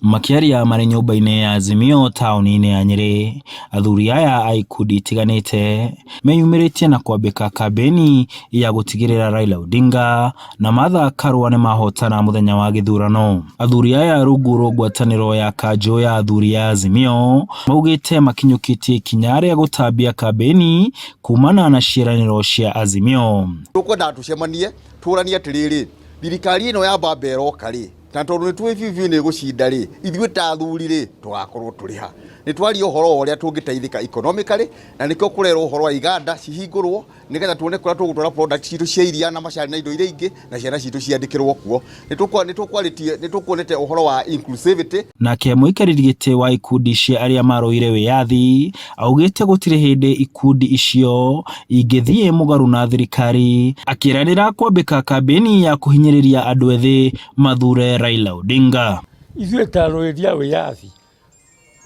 Makĩaria marĩ nyũmba-inĩ ya Azimio taũni-inĩ ya Nyĩrĩ, athuri aya a ikundi itiganĩte meyumĩrĩtie na kwambĩka kambĩini ya gũtigĩrĩra Raila Odinga na Martha Karua nĩmahotana mũthenya wa gĩthurano. Athuri aya rungu rwa ngwatanĩro ya kanjũ ya athuri ya Azimio maugĩte makinyũkĩtie ikinya rĩa gũtambia kambĩini kumana na ciĩranĩro cia Azimio. Tũkwendaga tũcemanie tũranie atĩrĩrĩ, thirikari ĩno ya mbamba ĩroka rĩ, na tondũ nĩ tũĩ biũ biũ nĩ ĩgũcinda rĩ, ithuĩ ta athuri rĩ, tũgakorwo tũrĩ ha? Nĩ twaria ũhoro wa ũrĩa tũngĩteithĩka economically, na nĩkĩo kũrerwo ũhoro wa iganda cihingũrwo, nĩgetha tuone kũrĩa tũgũtwara product citũ cia iria na macani na indo iria ingĩ, na ciana citũ ciandĩkĩrwo kuo. Nĩ tũkwarĩtie, nĩ tũkuonete ũhoro wa inclusivity. Nake mũikarĩri gĩtĩ wa ikundi cia arĩa marũĩire wĩyathi augĩte gũtirĩ hĩndĩ ikundi icio ingĩthiĩ mũgarũ na thirikari, akĩranĩra kwambĩka kambĩini ya kũhinyĩrĩria andũ ethĩ mathure Raila Odinga. Ithuĩ ta arũĩri a wĩyathi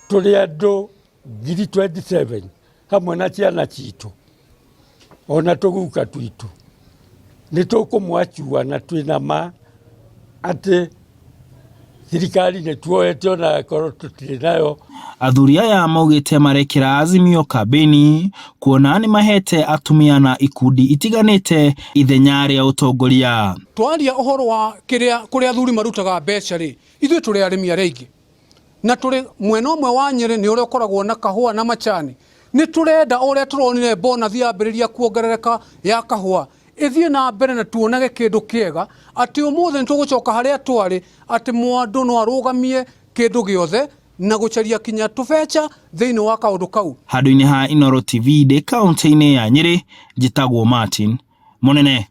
tũrĩ andũ 27,000 hamwe na ciana citũ ona tũguka twitũ nĩ tũkũmwachua na twĩna ma atĩ thirikari nĩ tuoete ona korwo tũtirĩ nayo. Athuri aya maugĩte marekĩra Azimio kambĩini kuona nĩmahete atumia na ikundi itiganĩte ithenya rĩa ũtongoria. Twaria ũhoro wa kĩrĩa kũrĩa athuri marutaga mbeca rĩ, ithuĩ tũrĩ arĩmi arĩa aingĩ na tũrĩ mwena ũmwe wa Nyĩrĩ nĩ ũrĩa ũkoragwo na kahũa na macani. Nĩ tũrenda o ũrĩa tũronire bonathi yambĩrĩria kuongerereka ya kahũa ĩthiĩ na mbere na tuonage kĩndũ kĩega atĩ ũmũthĩ nĩ tũgũcoka harĩa twarĩ atĩ mũndũ no arũgamie kĩndũ gĩothe na gũcaria kinya tũbeca thĩinĩ wa kaũndũ kau. Handũ-inĩ ha Inooro TV ndĩ kaũntĩ-inĩ ya Nyĩrĩ, njĩtagwo Martin Mũnene.